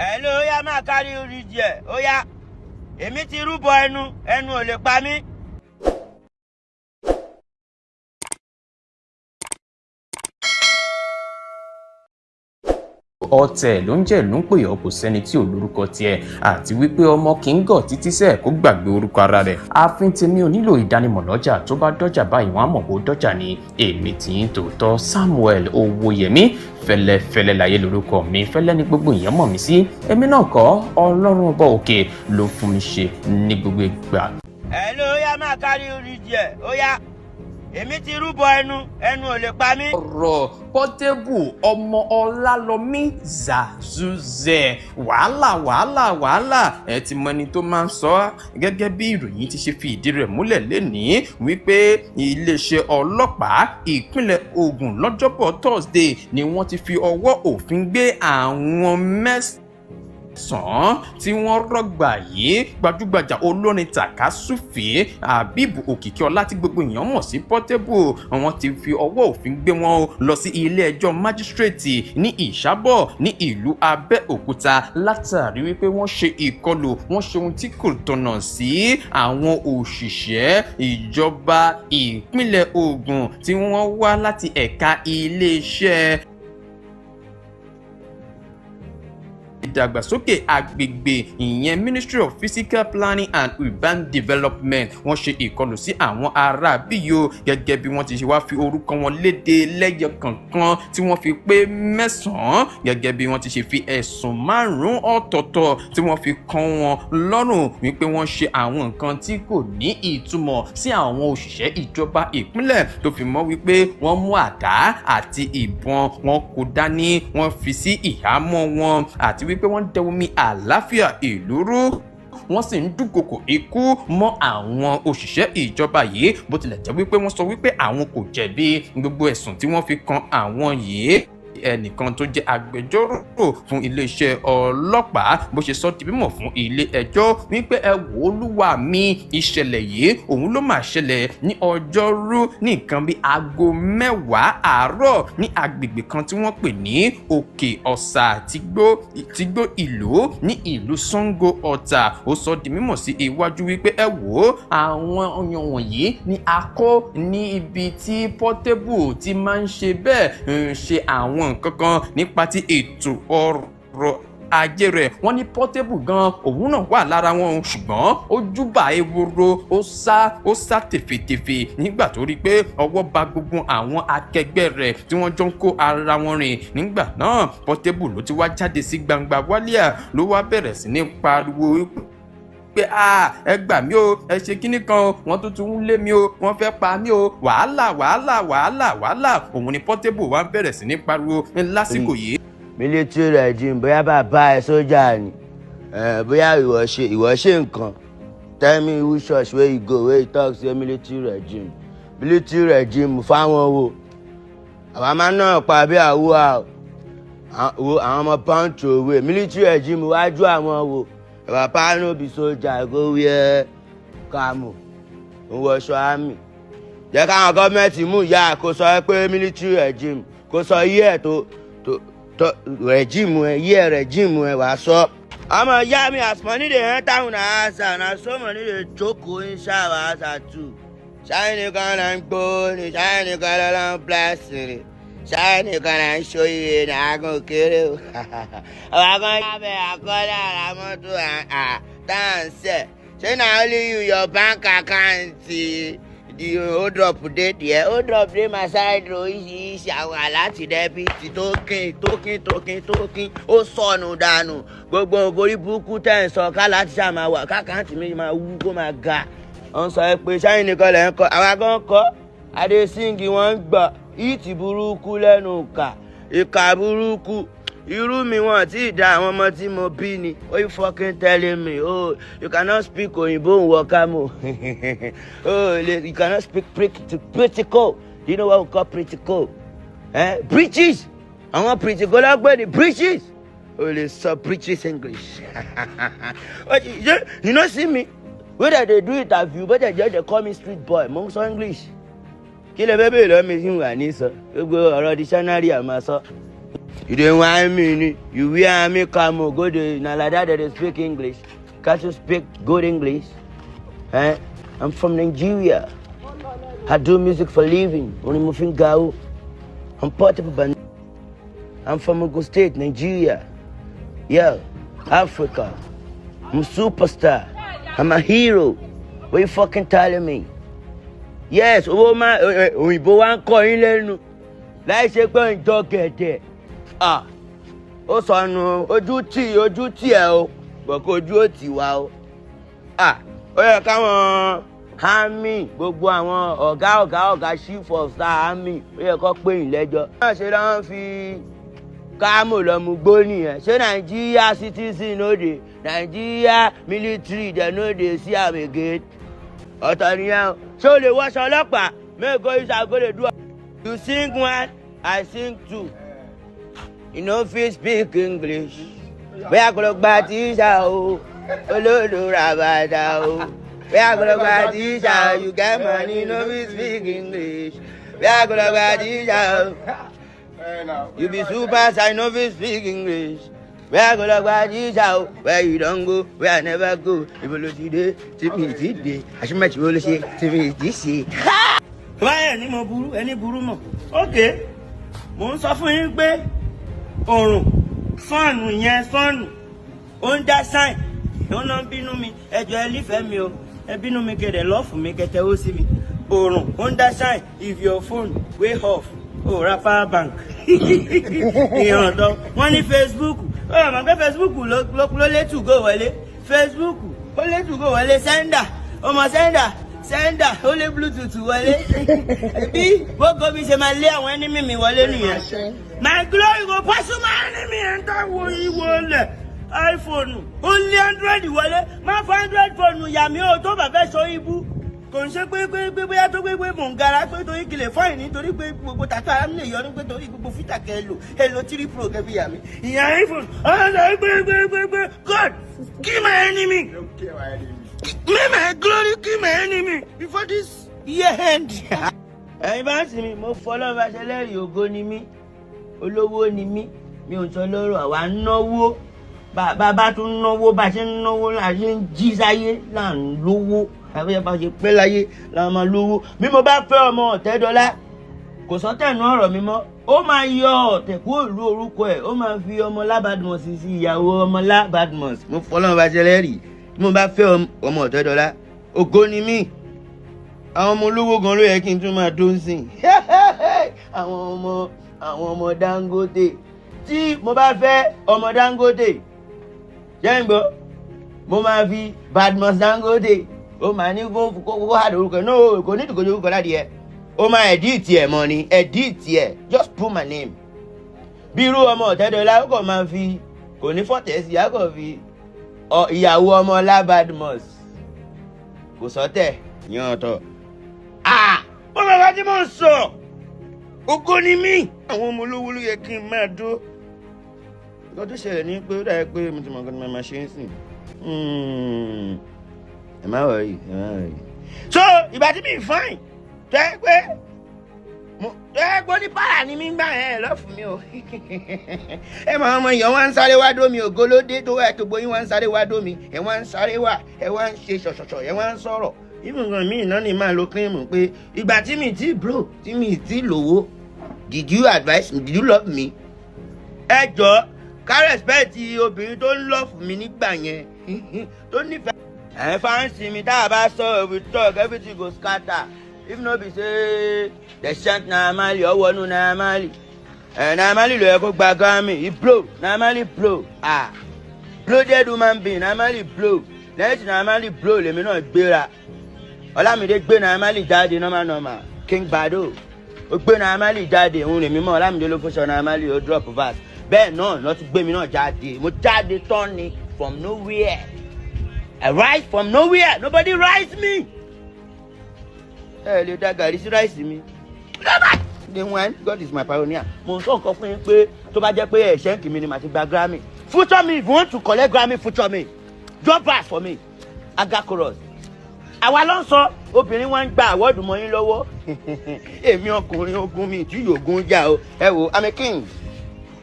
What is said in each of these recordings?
Ẹ ló yá máa kárí orí jẹ, ó yá. Èmi ti rúbọ ẹnu, ẹnu ò lè pa mí. Ọ̀tẹ̀ ló ń jẹ́ ló ń pè ọ́, kò sẹ́ni tí ò lórúkọ tiẹ̀, àti wípé ọmọ kì í gọ̀ títí sẹ́ẹ̀ kó gbàgbé orúkọ ara rẹ̀. Ààfin tèmi ò nílò ìdánimọ̀ lọ́jà, tó bá dọ́jà báyìí wọ́n á mọ̀ bó dọ́jà ni. Èmi tí ń tòótọ́ Samuel Owóyẹmí, fẹ́lẹ́fẹ́lẹ́ láyé lórúkọ mi, fẹ́lẹ́ ni gbogbo èèyàn mọ̀ mí sí. Èmi náà kọ́, Ọlọ́run ọba òkè ló fún mi ṣe ní gbogbo ìgbà. Ẹ ló yá máa kárí orí jẹ, ó yá. Èmi ti rúbọ ẹnu, ẹnu ò lè pa mí. Ọ̀rọ̀ Portable ọmọ Ọlálọ́mí Zazuzẹ, wàhálà wàhálà wàhálà. Ẹ ti mọ ẹni tó máa ń sọ á, gẹ́gẹ́ bí ìròyìn ti ṣe fi ìdí rẹ̀ múlẹ̀ lénìí wípé iléeṣẹ́ ọlọ́pàá ìpínlẹ̀ Ògùn lọ́jọ́bọ̀ Thursday ni wọ́n ti fi ọwọ́ òfin gbé àwọn 9 tí wọ́n rọ́gbà yìí. Gbajúgbajà olórin tàkásùfé Habib Òkìkíọlá tí gbogbo èèyàn mọ̀ sí Portable, wọ́n ti fi ọwọ́ òfin gbé wọn lọ sí ilé ẹjọ́ májísírèètì ní Ìṣàbọ̀ ní ìlú Abẹ́òkúta, látàrí wípé wọ́n ṣe ìkọlù, wọ́n ṣe ohun tí kò tọ̀nà sí àwọn òṣìṣẹ́ ìjọba ìpínlẹ̀ Ògùn tí wọ́n wá láti ẹ̀ka iléeṣẹ́ ìdàgbàsókè agbègbè, ìyẹn Ministry of Physical Planning and Urban Development. Wọ́n ṣe ìkọlù sí àwọn ará bíyò, gẹ́gẹ́ bí wọ́n ti ṣe wá fi orúkọ wọn léde lẹ́yọ kọ̀ọ̀kan tí wọ́n fi pé 9, gẹ́gẹ́ bí wọ́n ti ṣe fi ẹ̀sùn 5 ọ̀tọ̀ọ̀tọ̀ tí wọ́n fi kàn wọ́n lọ́rùn wípé wọ́n ṣe àwọn nǹkan tí kò ní ìtumọ̀ sí àwọn òṣìṣẹ́ ìjọba ìpínlẹ̀, tó fi mọ́ wípé wọ́n mú àdá àti ìbọn, wọn kò dání, wọ́n fi sí ìhámọ́ wọn, àti wípé wọ́n dẹ omi àlàáfíà ìlú rú, wọ́n sì ń dúnkokò ikú mọ́ àwọn òṣìṣẹ́ ìjọba yìí. Bó tilẹ̀ jẹ́ wípé wọ́n sọ wípé àwọn kò jẹ̀bi gbogbo ẹ̀sùn tí wọ́n fi kan àwọn yìí. Ẹnìkan tó jẹ́ agbẹjọ́rò fún iléeṣẹ́ ọlọ́pàá bó ṣe sọ di mímọ̀ fún ilé ẹjọ́ wípé ẹ wò olúwa mi, ìṣẹ̀lẹ̀ yìí òun ló máa ṣẹlẹ̀ ní ọjọ́rú ní nǹkan bíi aago 10 àárọ̀ ní agbègbè kan tí wọ́n pè ní Òkè Ọ̀sà Tìgbó ìlú ní ìlú Ṣàngó Ọ̀tà. Ó sọ di mímọ̀ sí iwájú wípé ẹ wò àwọn ọyàn wọ̀nyí ni a kó ní ibi tí Portable ti máa ń ṣe bẹ́ẹ̀ ṣe àwọn nǹkan kan nípa ti ètò ọrọ̀ ajé rẹ̀. Wọ́n ní Portable gan òun náà wà lára wọn, ṣùgbọ́n ó júbà ewúro, ó sá tèfètèfè nígbà tó rí pé ọwọ́ bà gbogbo àwọn akẹgbẹ́ rẹ̀ tí wọ́n jọ ń kó ara wọn rìn. Nígbà náà Portable ló ti wá jáde sí gbangba wálíà, ló wá bẹ̀rẹ̀ sí ní pariwo pé ẹ gbà mí o, ẹ ṣe kíní kan o, wọ́n tún tún ń lé mi o, wọ́n fẹ́ pa mí o, wàhálà wàhálà wàhálà wàhálà. Òun ni Portable wá bẹ̀rẹ̀ sí ní pariwo lásìkò yìí. Military regime, bóyá bàbá ẹ sójà ni, bóyá ìwọ ṣe nǹkan. Tell me which church wey you go wey you talk say military regime. Military regime fáwọn wo? Àwa máa náà pa bí àwọ̀ àwọn ọmọ pọ́ńtò òwe. Military regime wájú àwọn wo? Papa no be soldier, go wear camo, ń wọṣọ army. Jẹ́ káwọn gọ́ọ̀mẹ̀ntì mú ìyá kó sọ pé military regime, kó sọ yí ẹ̀ tó tó regime ẹ̀, yí ẹ̀ regime ẹ̀ wàá sọ. Ọmọ ìyá mi, as money dey enter una house, na so money dey jókòó inside our house too. Ṣáà nìkan náà ń gbó ni, ṣáà nìkan lọ́lọ́ ń bless ni, ṣáà nìkan náà ń ṣòye ní aago kéré o. Àwọn kan yábẹ àkọlé ara mọ́tò tá à ń sẹ̀. Ṣé na only you your bank account the hold up dey there? Hold up dey my side oríṣiríṣi àwọn aláti dẹ́bìtì tókìn tókìn tókìn tókìn ó sọnù dànù. Gbogbo orí burúkú tẹ̀ ń sọ ká láti ṣáà máa wà káàkáǹtì mi máa wú kó máa ga. Wọ́n sọ pé ṣáà nìkan lẹ̀ ń kọ́, àwọn kan kọ́ Adesíngi wọ́n ń gbọ́ ìtì burúkú lẹ́nu ìkà ìkà burúkú. Irú mi wọn tí ì da àwọn ọmọ tí mo bí ni. Oh, you fucking telling me, oh, you cannot speak òyìnbó ń wọ kámò. Oh, you cannot speak practical. Do you know what we call practical? British. Àwọn practical lọ́gbẹ́ ni British. O lè sọ British English. You no see me wey dem dey do interview, but dem just dey call me street boy. Mo ń sọ English. Kí lè fẹ́ bèèrè lọ́mọ mi sí wà ní sọ gbogbo ọ̀rọ̀ dictionary àmọ́ sọ. You dey whine me ni. You wear army camo go dey na like that dem dey speak English. Can't you speak good English? Eh? I'm from Nigeria. I do music for living. Orin mo fi ń ga o. I'm Portable by I'm from Ogun State, Nigeria. Yeah, Africa. I'm a superstar. I'm a hero. What you fucking telling me? Yes, owó máa òyìnbó wa ń kọ́ yín lẹ́nu. Láì ṣe pé ń jọ gẹ̀dẹ̀. Ah, ó sọnù ojú tì ẹ o. Bọ̀kọ́ ojú ó tì wá o. Ah, ó yẹ káwọn army, gbogbo àwọn ọ̀gá chief of staff army, ó yẹ kó pè yín lẹ́jọ́. Wọ́n ṣe lọ́n fi camo lọ́mú gbó nìyẹn. Ṣé Nàìjíríà citizen no dey? Nàìjíríà military dem no dey see am again. Ọ̀tọ̀ nìyẹn o. Ṣé o lè wọṣọ ọlọ́pàá? Make go use am go dey do. You sing one, I sing two. You no fit speak English. Bóyá kò lọ gba tíṣà o, olódò ràbàdà o. Bóyá kò lọ gba tíṣà, you get money, no fit speak English. Bóyá kò lọ gba tíṣà o. You be super shy, no fit speak English. Bóyá kò lọ gba tíṣà o. Where you don go, where I never go. Ibo ló ti dé, tí mi ti dé. Àṣìmẹ̀tì wo ló ṣe, tí mi ti ṣe. Báyẹ̀ ni mo burú, ẹni burú mọ̀. Ok, mò ń sọ fún yín pé òrùn sun yẹn, sun ó ń dá sign, ó náà ń bínú mi. Ẹjọ́ ẹ lífẹ̀ẹ́ mi o, ẹ bínú mi kẹ̀dẹ̀ love mi kẹtẹ ó sí mi. Òrùn ó ń dá sign. If your phone way off, ó ra power bank ìyàn ọ̀dọ́. Wọ́n ní Facebook, ó yà máa pé Facebook ló lé 2go wọlé. Facebook ó lé 2go wọlé. Xender, ọmọ Xender, Xender ó lé Bluetooth wọlé. Bí gbogbo mi ṣe máa lé àwọn enemy mi wọlé nìyẹn. My glory go pursue my enemy enter wo ìwọ lẹ̀. iPhone ó lé Android wọlé. Má fọ Android phone yà mí o tó bá fẹ́ sọ ibú. Kò ń ṣe pé bóyá tó pé mò ń gara pé torí kìlẹ̀ fọ́ọ̀nì, nítorí pé gbogbo tàtó ara mi lè yọ ní pé torí gbogbo fítà kẹ lò, ẹ lo 3 Pro kẹ fi yà mí. Ìyẹn iPhone ọ̀hún pé pé pé pé God kill my enemy, may my glory kill my enemy before this year end. Ẹ̀yin bá ń sìn mí, mo fọlọ́ bá ṣe lẹ́rìí, ògo ni mí, olówó ni mí, mi ò sọ lọ́rọ̀. Àwa ń náwó, bá bá tún náwó, bá ṣe ń náwó là ṣe ń jí sáyé là ń lówó, àbí bá ṣe pẹ́ láyé là máa lówó. Bí mo bá fẹ́ ọmọ Ọ̀tẹ́dọ́lá, kò sọ́tẹ̀nù ọ̀rọ̀ mi mọ́. Ó máa yọ ọ̀tẹ̀ kúrò lú orúkọ ẹ̀, ó máa fi Ọmọlá Badmus sí ìyàwó Ọmọlá Badmus. Mo fọlọ́run bá ṣe lẹ́rìí, bí mo bá fẹ́ ọmọ Ọ̀tẹ́dọ́lá, ògo ni mí. Àwọn ọmọ olówó gan ló yẹ kí n tún máa dó ń sìn, àwọn ọmọ Dangote. Tí mo bá fẹ́ ọmọ Dangote, jẹ́ ń gbọ́, mo máa fi Badmus Dangote, ó máa ní kó hàdó orúkọ ẹ̀. No, kò ní ìdíkòjú orúkọ láti ẹ̀, ó máa edit ẹ̀ mọ́ ni, edit ẹ̀, just put my name. Bí irú ọmọ Ọ̀tẹ́dọ́lá, ó kàn máa fi, kò ní fọ̀tẹ̀ sí, á kàn fi ìyàwó ọmọ Badmus, kò sọ́tẹ̀ yan ọ̀tọ̀. Ó bàbá tí mò ń sọ, ògo ni mí. Àwọn ọmọ olówó ló yẹ kí n máa dó. Nǹkan tó ṣẹlẹ̀ ní pé ó dàbí pé mo ti mọ̀ nǹkan tí mo máa ṣe ń sìn. Ẹ má worry, ẹ má worry. So ìgbà tí mi fine, tó yẹ pé tó yẹ pé onípàrà ni mí gbà yẹn, love mi o. Ẹ máa ọmọ èèyàn wá ń sáré wá dó mi, ògo ló dé tó wá tó gbóyún wá ń sáré wá dó mi. Ẹ wá ń sáré wá, ẹ wá ń ṣe ṣọ̀ṣọ̀ṣọ̀, ẹ wá ń sọ̀rọ̀. Even gan mi náà ni máa lo cream pé ìgbà tí mi ti bro, tí mi ti lówó, did you advise me? Did you love me? Ẹ jọ, ká respect obìnrin tó ń love mi nígbà yẹn, tó nífẹ̀ẹ́. Ẹ fans mi, tá a bá sọ̀rọ̀, we talk, everything go scatter. If no be say the chant Naira Marley, ọwọ́nú Naira Marley. Ẹ Naira Marley ló yẹ kó gba Grammy. He blow, Naira Marley blow. Ah, bloated human being, Naira Marley blow. Lẹ́yìn tí Naira Marley blow, lèmi náà gbéra. Ọlámídé gbé Naira Marley jáde normal normal. King Bado ó gbé Naira Marley jáde, òun lèmi mọ́. Ọlámídé ló fọṣọ Naira Marley, ó drop verse. Bẹ́ẹ̀ náà lọ́ tún gbé mi náà jáde. Mo jáde tán ni from nowhere. I rise from nowhere, nobody rise me. Ẹ lè da gàrí sí rice mi. The one God is my pioneer. Mo ń sọ nǹkan fún yín pé tó bá jẹ́ pé ẹ̀ṣẹ́ ń kì mí ni màá ti gba Grammy. Future me, if you want to collect Grammy, future me, drop verse for me. Aga chorus àwa ló ń sọ. Obìnrin wa ń gba award mọ́ yín lọ́wọ́. Èmi ọkùnrin ogun mi tí yòógùn jà o. Ẹ wo, I'm a king.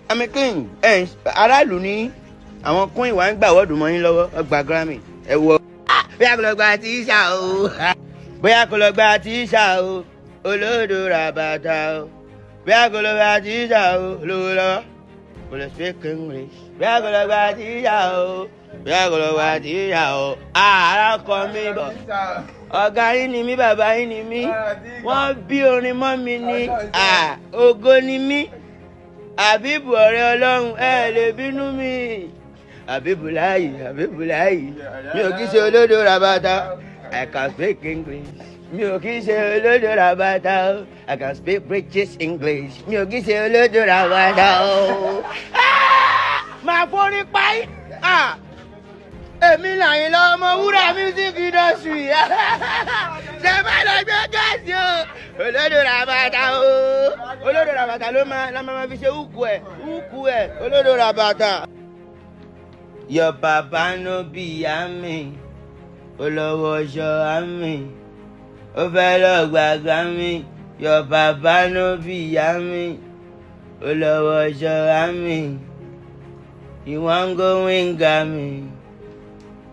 I'm a king. Ẹ aráàlú ní àwọn queen wa ń gbà wọ́ọ̀dù mọ́ yín lọ́wọ́, ọgbà Grammy. Ẹ wọ. Bóyá kò lọ gba tíṣà o. Bóyá kò lọ gba tíṣà o. Olódò ràbàtà o. Bóyá kò lọ gba tíṣà o. Olówó lọ́wọ́. Kò lọ speak English. Bóyá kò lọ gba tíṣà o. Bóyá kò lọ gba tíṣà o. Ara kọ mi bọ̀. Ọ̀gá yín ni mí, bàbá yín ni mí. Wọ́n bí orin mọ́ mi ní. Ògo ni mí. Àbíbù ọ̀rẹ́ Ọlọ́run, ẹ lè bínú mi. Àbíbù láàyè, àbíbù láàyè. Mi ò kí ṣe olódò rabata. I can speak English. Mi ò kí ṣe olódò rabata o. I can speak British English. Mi ò kí ṣe olódò rabata o. Màá forí páyì. Èmi làyìn lọ́mọ wúrà music industry. Ṣé bá lọ gbé gáàsì o? Olódò rabata o. Olódò rabata ló máa la máa fi ṣe úkú ẹ̀ úkú ẹ̀ olódò rabata. Your baba no be army, olówó ọṣọ army, ó fẹ́ lọ gba Grammy. Your baba no be army, olówó ọṣọ army, you wan go win Grammy,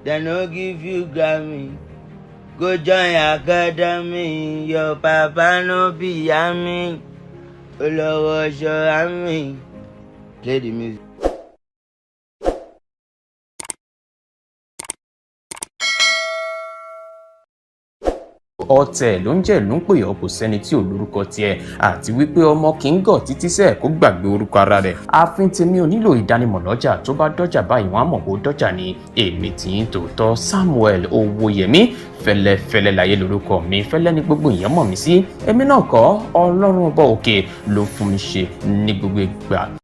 dem no give you Grammy. Go join academy, your papa no be army, olówó ọṣọ army. Play the music. Ọ̀tẹ̀ ló ń jẹ́ ló ń pè ọ́, kò sẹ́ni tí ò lórúkọ tiẹ̀, àti wípé ọmọ kì í gọ̀ títí sẹ́ẹ̀ kó gbàgbé orúkọ ara rẹ̀. Ààfin tèmi ò nílò ìdánimọ̀ lọ́jà, tó bá dọ́jà báyìí wọ́n á mọ̀ kó dọ́jà ni. Èmi tì í tòótọ́, Samuel Owóyẹmí Fẹ́lẹ́fẹ́lẹ́ láyé lórúkọ mi, fẹ́lẹ́ ní gbogbo èèyàn mọ̀ mí sí. Èmi náà kọ́, Ọlọ́run ọba òkè ló fún mi ṣe ní gbogbo ìgbà.